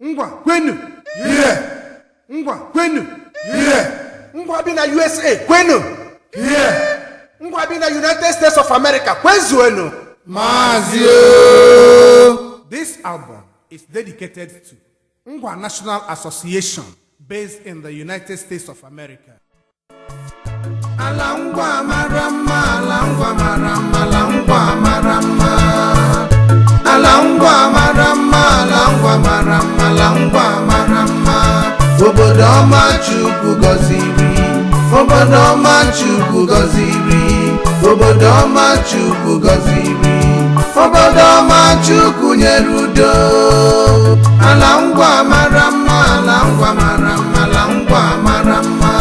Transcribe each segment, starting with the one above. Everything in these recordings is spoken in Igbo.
Ngwa kwenu! Yeah! Ngwa kwenu! Yeah! Ngwa bi na USA kwenu! Yeah! Ngwa bi na United States of America kwezuenu! Maazị o! This album is dedicated to Ngwa National Association based in the United States of America. Ala ngwa mara mma, ala ngwa mara mma, ala ngwa mara mma. Ala ngwa mara mma, ala ngwa mara mma, ala ngwa mara mma. Obodo ọma Chukwu gọziri, obodo ọma Chukwu gọziri, obodo ọma Chukwu gọziri, obodo ọma Chukwu nyere udo. Ala ngwa mara mma, ala ngwa mara mma, ala ngwa mara mma.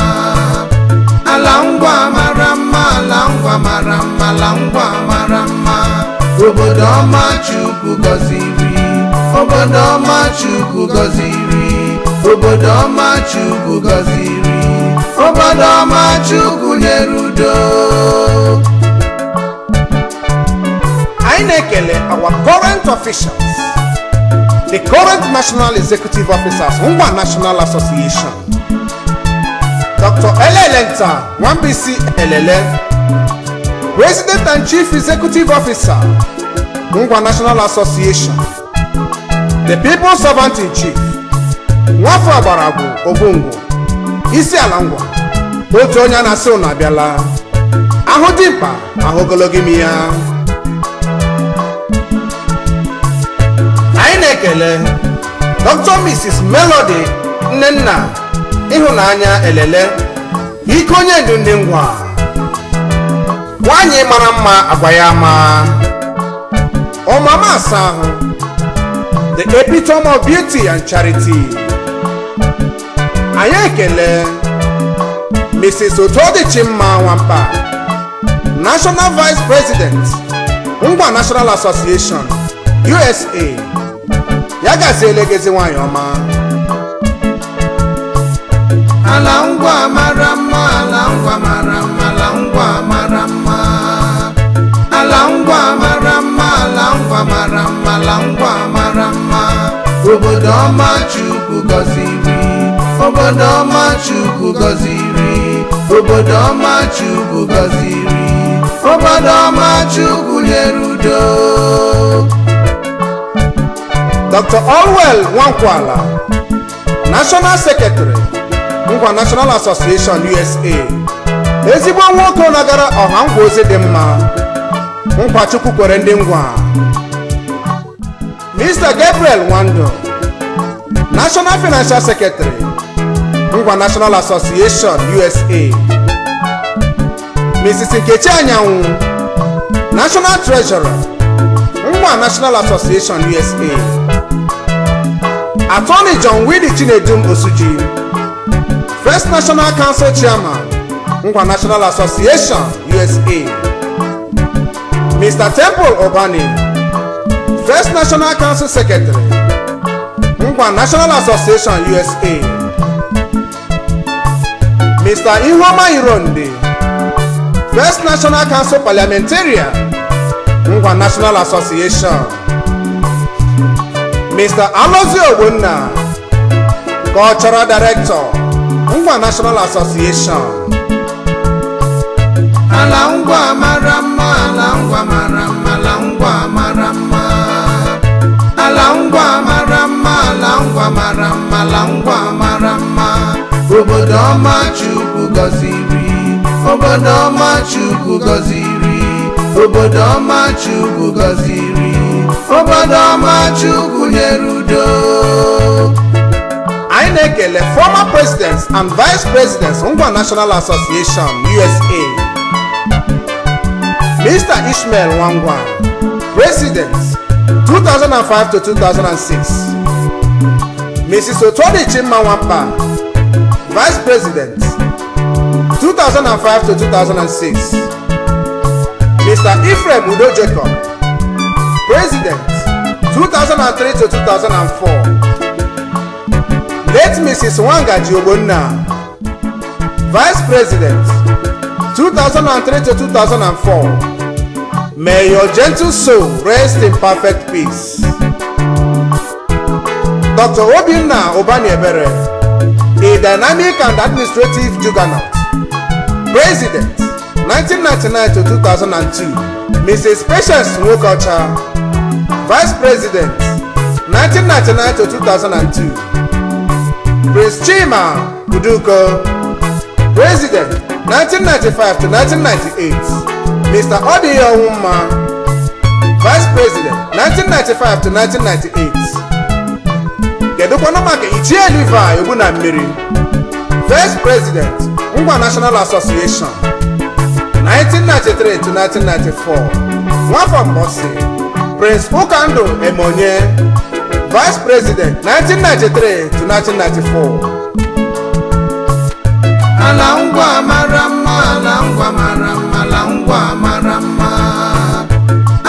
Ala ngwa mara mma, ala ngwa mara mma, ala ngwa mara mma. Obodo ọma Chukwu gọziri, obodo ọma Chukwu gọziri, obodo ọma Chukwu gọziri, obodo ọma Chukwu nyere udo. Anyị na-ekele our current officials, the current National Executive Officers, Ngwa National Association, Dr. Elelenta Nwambisi Elele, President and Chief Executive Officer, Ngwa National Association, the People's Servant in Chief, Nwafọ Agbaragwu Obungwu, Isi Ala Ngwa, otu onye a na-asị unu abịala, ahụ dimkpa ahụ ogologo imi ya. Anyị na-ekele Dr. Mrs. Melody Nnenna Ịhụnanya Elele, ike onye ndu ndị ngwa, nwanyị mara mma agwa ya ama, ọmama asa ahụ, the epitome of beauty and charity. Anyị ekele Mrs. Otodichimma Nwampa, National Vice President, Ngwa National Association, USA. Ya gaziele gezi nwanyị ọma. Ala ngwa mara mma, ala ngwa mara mma, ala ngwa mara mma. Ala ngwa mara mma, ala ngwa mara mma, ala ngwa mara mma. Obodo ọma Chukwu gọziri, obodo ọma Chukwu gọziri, obodo ọma Chukwu gọziri, obodo ọma Chukwu nyere udo. Dr. Allwell Nwankwala, National Secretary, Ngwa National Association USA, ezigbo nwoke nagara ọha ngwa ozi dị mma, nkwa Chukwu kwere ndị ngwa. Mr. Gabriel Nwando, National Financial Secretary, Ngwa National Association USA. Mrs. Nkechi Anyanwụ, National Treasurer, Ngwa National Association USA. Attorney John Willie Chinedum Osuji, First National Council Chairman, Ngwa National Association USA. Mr. Temple Obani, First National Council Secretary, Ngwa National Association USA. Mr. Ihuoma Ironde, First National Council Parliamentarian, Ngwa National Association. Mr. Alozie Ogbonna, Cultural Director, Ngwa National Association. Ala ngwa mara mma, ala ngwa mara mma, ala ngwa mara mma. Ala ngwa mara mma, ala ngwa mara mma, ala ngwa mara mma. Obodo ọma Chukwu gọziri, obodo ọma Chukwu gọziri, obodo ọma Chukwu gọziri, obodo ọma Chukwu nyere udo. Anyị na-ekele former presidents and vice presidents, Ngwa National Association USA. Mr. Ishmael Nwangwa, President, 2005 to 2006. Mrs. Otodi Chimma Nwampa, Vice President, 2005 to 2006. Mr. Ephraim Udo Jacob, President, 2003 to 2004. Late Mrs. Wangaji Ogbonna, Vice President, 2003 to 2004. May your gentle soul rest in perfect peace. Dr. Obinna Obaniebere, a dynamic and administrative juggernaut, President, 1999 to 2002. Mrs. Patience Nwokocha, Vice President, 1999 to 2002. Prince Chima Uduko, President, 1995 to 1998. Mr. Odiyo Nwumma, Vice President, 1995 to 1998. Kedụkwanụ maka Ichie Levi Ogbuna Mmiri, First President, Ngwa National Association, 1993 to 1994. Nwafọ Mbosi, Prince Ụkandụ Emonye, Vice President, 1993 to 1994. Ala Ngwa mara mma, ala Ngwa mara mma, ala Ngwa mara mma,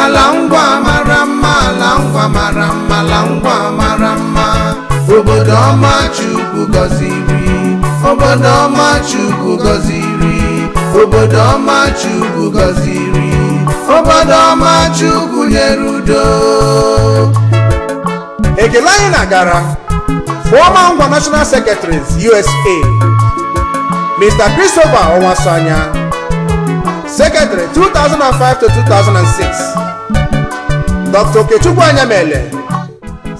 ala Ngwa mara mma, ala Ngwa mara mma, ala Ngwa mara mma. Obodo ọma Chukwu gọziri, obodo ọma Chukwu gọziri, obodo ọma Chukwu gọziri, obodo ọma Chukwu nyere udo. Ekele anyị na-agara former Ngwa National Secretaries USA, Mr. Christopher Onwasanya, Secretary, 2005 to 2006. Dr. Okechukwu Anyamele,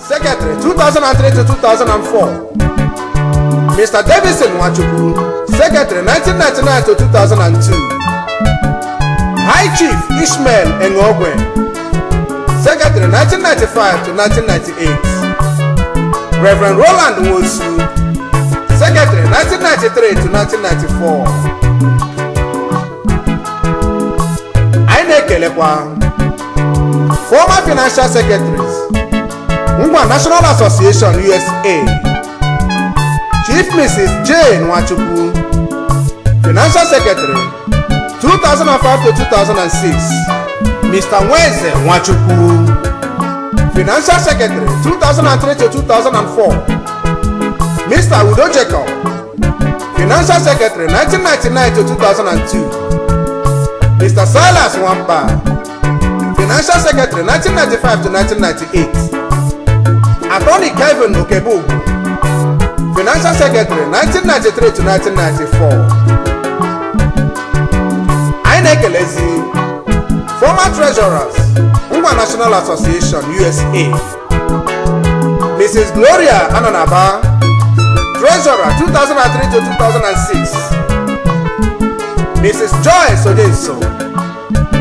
Secretary, 2003 to 2004. Mr. Davidson Nwachukwu, Secretary, 1999 to 2002. High Chief Ishmael Engogwe, Secretary, 1995 to 1998. Reverend Roland Nwosu, Secretary, 1993 to 1994. Anyị na-ekelekwa former financial secretaries, Ngwa National Association USA, Chief Mrs. Jane Nwachukwu, Financial Secretary, 2005 to 2006. Mr. Nweze Nwachukwu, Financial Secretary, 2003 to 2004. Mr. Udo Jacob, Financial Secretary, 1999 to 2002. Mr. Silas Nwamba, Financial Secretary, 1995 to 1998. Attorney Kevin Okebu, Financial Secretary, 1993 to 1994. Anyị na-ekelezi former treasurers, Ngwa National Association USA, Mrs. Gloria Ananaba, Treasurer, 2003 to 2006. Mrs. Joy Sodenso,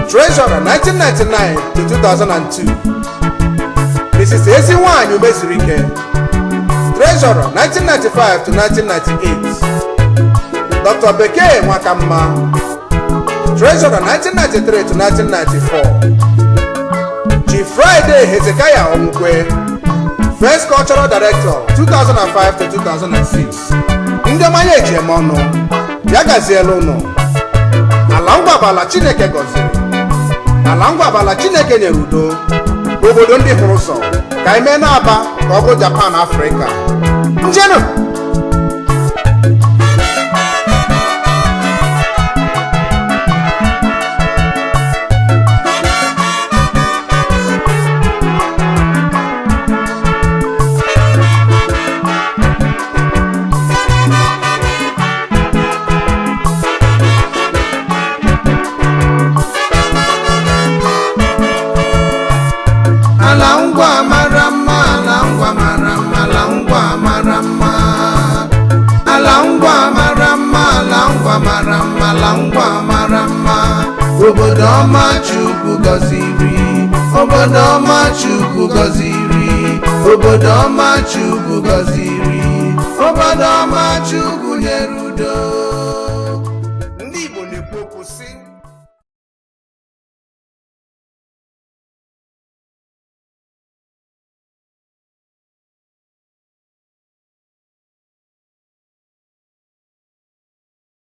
Treasurer, 1999 to 2002. Mrs. Ezinwanyi Umezurike, Treasurer, 1995 to 1998. Dr. Bekee Nwakamma, Treasurer, 1993 to 1994. Chief Friday Hezekiah Onwukwe, First Cultural Director, 2005 to 2006. Ndị ọmanya eji eme ọnụ, ya gaziela ụnụ. Ala Ngwa bụ ala Chineke gọziri, ala Ngwa bụ ala Chineke nyere udo, obodo ndị hụrụ ụzọ. Ka anyị mee na-aba ka ọ bụrụ Japan Afrịka njenụ. Ala Ngwa mara mma, ala Ngwa mara mma, ala Ngwa mara mma, ala Ngwa mara mma, ala Ngwa mara mma, ala Ngwa mara mma. Obodo ọma Chukwu gọziri, obodo ọma Chukwu gọziri, obodo ọma Chukwu gọziri, obodo ọma Chukwu.